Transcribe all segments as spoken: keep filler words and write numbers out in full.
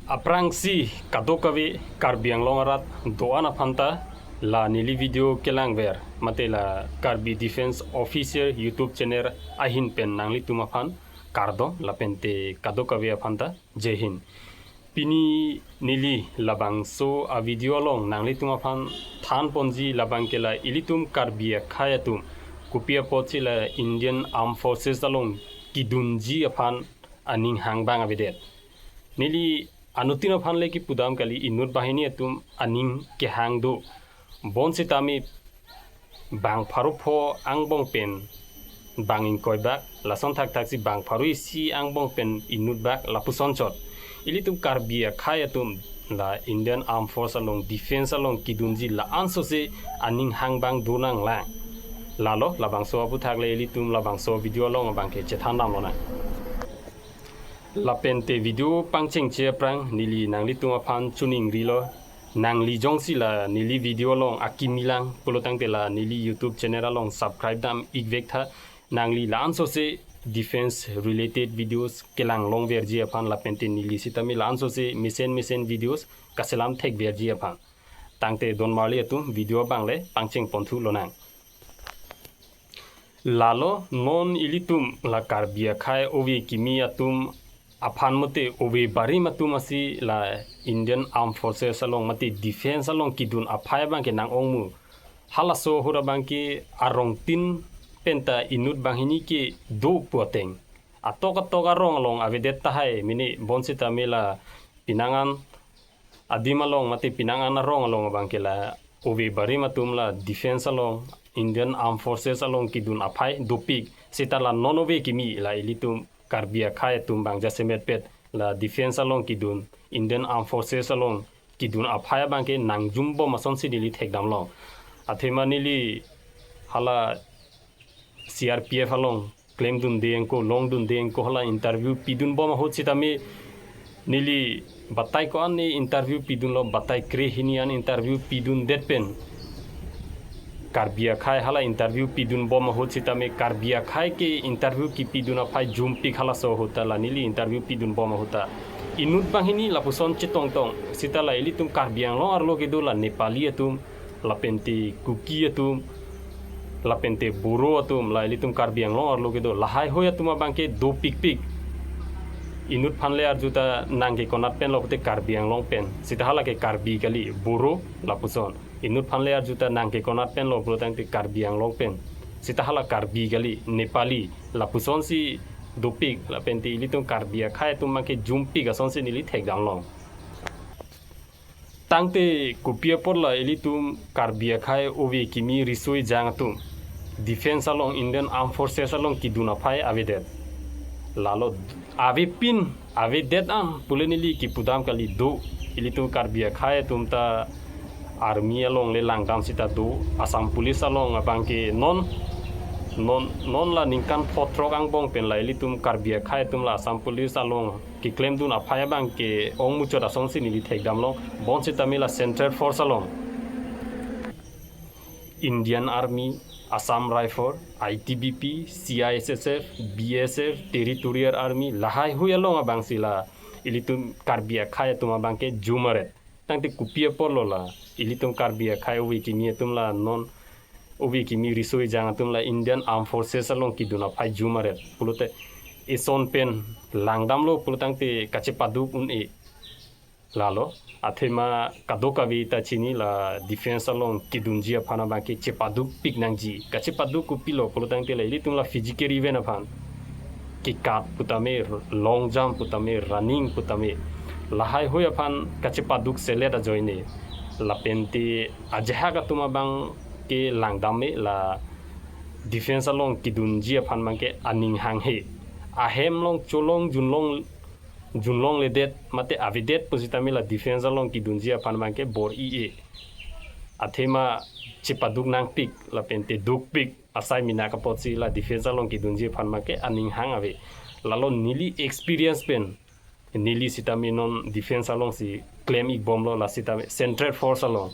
Aphrangsi kadokave Karbi Anglong arat do-an aphanta la neli video kelangver mate la Karbi Defence Officer YouTube channel ahin pen nanglitum aphan kardom lapente kadokave aphanta Jai Hind. Pini neli labangso a video along nanglitum aphan thanponji labang ke la ilitum Karbi akhei atum kopi apotsi la Indian Armed Forces along kedunji aphan aning hang abang avedet. Neli anuttin aphan le kipudam kali, inut banghini atum aning kehang do. Bonsitame bang pharo pho angbong pen bang ingkoi bak, lason thakthaksi bang pharo isi angbong pen inut bak lapuson chot. Ilitum Karbi akhei atum la Indian Armed Force along, defence along kedunji la-an sose aning hang abang do nanglang. Lalo labangso aputhak le ilitum labangso video along abang ke chethan damlonang. Lapente video pangchengche aphrang neli nanglitum aphan choningrilo, nangli jongsi la neli video along akimi lang pulo tangte la neli YouTube channel along subscribe dam-ik vek tha. Nangli la-an sose defence related videos kelang longverji aphan lapente neli sitame la-an sose mesen mesen videos kaselam thekverji aphan. Tangte don marli atum, video abang le pangchengpon thulonang. Lalo non ilitum la Karbi akhei ove kimi atum aphan mate ove barim atum asi la Indian Armed Forces along mate defence along kedun aphai abang ke nang-ong mu. Halaso ahut abang ke arongtin penta inut banghini kedo pu ateng atok atok arong along avedet tahai mene, bonsitame la penang an adim along mate penang an arong along abang ke la ove barim atum la defence along, Indian Armed Forces along kedun aphai dopik. Seta la non ove kimi la ilitum Karbi akhei atum abang jasemet pet la defence along kedun, Indian Armed Forces along kedun aphai abang ke nangjumbom asonsi neli thekdamlong. Athema neli hala C R P F along klemdunde angko, longdunde angko hala interview pidunbom ahut sitame neli batai ko-an ne interview pidunlo, batai kre hini an interview pidundet pen Karbi akhei hala interview pidunbom ahut sitame Karbi akhei ke interview kipidun aphai jumpik halaso ahut ta la neli interview pidunbom ahut ta inut banghini lapuson chetongtong seta la ilitum Karbi Anglong arlo kedo la Nepali atum, lapente Kuki atum, lapente Boro atum, la ilitum Karbi Anglong arlo kedo lahaihui atum abang ke dopikpik. Inut aphan le arju ta nang ke konat penlo pute Karbi Anglong pen. Seta hala ke Karbi kali, Boro lapuson. Inut aphan le arju ta nang ke konat penlo pulo tangte Karbi Anglong pen. Seta hala Karbi kali, Nepali lapusonsi dopik, lapente ilitum Karbi akhei atum abang ke jumpik asonsi neli thekdamlong. Tangte kopi apot la ilitum Karbi akhei ove kimi riso ejang atum defence along, Indian Armed Forces along kedun aphai avedet. Lalo avepin avedet an pule neli kipudam kali do. Ilitum Karbi akhei atum ta army along le langdam seta do. Assam Police along abang ke non non non la ningkan pho throk angbong pen la ilitum Karbi akhei atum la Assam Police along keklemdun aphai abang ke-ong muchot asonsi neli thekdamlong. Bonsitame la Central Force along Indian Army, Assam Rifle, I T B P, C I S S F, B S F, Territorial Army lahaihui along abangsi la ilitum Karbi akhei atum abang ke jum aret. Tangte kopi apotlo la ilitum Karbi akhei ove kimi atum la non ove kimi riso ejang atum la Indian Armed Forces along kedun aphai jum aret pulote eson pen langdamlo pulo tangte kachepaduk un-e. Lalo athema kadokave ta chini la defence along kedunji aphan abang ke chepadukpik nangji. Kachepaduk kopilo pulo tangte la ilitum la physical event aphan, kekat putame, long jump putame, running putame, lahaihui aphan kachepaduk selet ajoine. Lapente ajahak atum abang ke langdam me la defence along kedunji aphan abang ke aning hanghe. Ahem long cholong junlong junlongledet mate avedet pusitame la defence along kedunji aphan abang ke bor-i-e. Athema chepaduk nangpik lapente dukpik asai mina kapotsi la defence along kedunji aphan abang ke aning hang ave. Lalo neli experience pen neli sitame non defence alongsi klem-ikbomlo, la sitame Central Force along.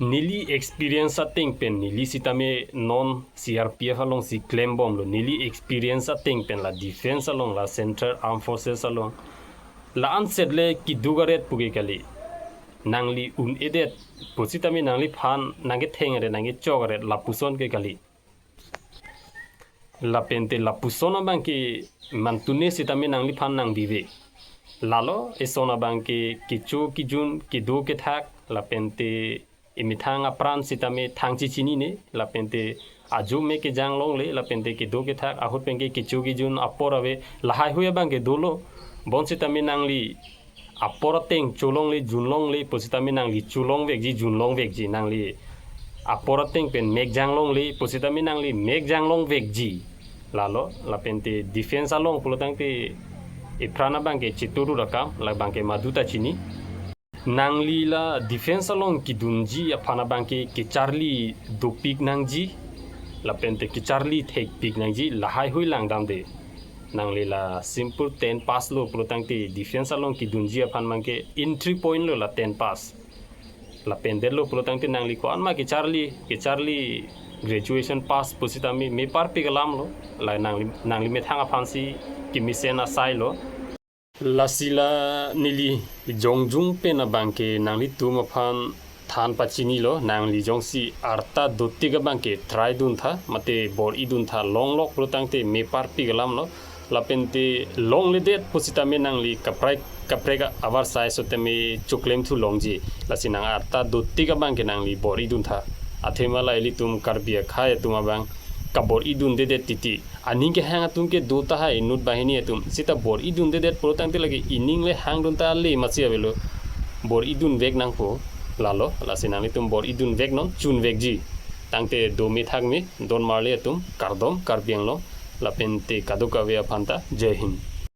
Neli experience ateng pen neli sitame non C R P F alongsi klembomlo. Neli experience ateng pen la defence along, la Central Armed Forces along, La-an set le kedo garet pu ke kali. Nangli un-edet pusitame nangliphan nangketheng aret nangkechok aret lapuson ke kali. Lapente lapuson abang ke mantune sitame nangliphan nangbive. Lalo eson abang ke kecho kejun kedo kethak lapente emethang apran sitame thang chichinine lapente ajo me kejang longle lapente kedo kethak ahut pen ke kecho kejun apor ave lahaihui abang ke dolo. Bonsitame nangli apor ateng cholongle junlongle pusitame nangli cholongvekji junlongvekji nangli apor ateng pen mekjang longle pusitame nangli mekjang longvekji. Lalo lapente defense along pulotangte epran abang ke chituru rakam labang ke maduta chini. Nangli la defense along kedunji aphan abang ke kecharli dopik nangji lapente kecharli thekpik nangji lahaihui langdamde. Nangli la simple ten pass lo pulotangte defense along kedunji aphan abang ke entry point lo la ten pass. Lapente lo pulotangte nangli ko-an ma kecharli kecharli graduation pass pusitame meparpik alam lo. La nangli nangli methang aphansi kemesen asai lo. Lasi la neli jongjung pen abang ke nanglitum aphan than pachinilo, nangli jongsi arta dotik abang ke try duntha mate bor-i duntha longlok pulotangte meparpik alam lo. Lapente longledet pusitame nangli kaprek kaprek avarsai sotame choklemthu longji. Lasi nang arta dotik abang ke nangli bor-i duntha. Athema la ilitum Karbi akhei atum abang kabor-i dundedet titi. Aning kehang atum ke do tahai inut banghini atum. Sita bor-i dundedet pulotangte lake ining le hang dunta le masi avelo. Bor-i dunvek nangpo. Lalo lasi nanglitum bor-i dunveknon chunvekji. Tangte do me thak me don marli atum kardom Karbi Anglong lapente kadokave aphanta. Jai Hind.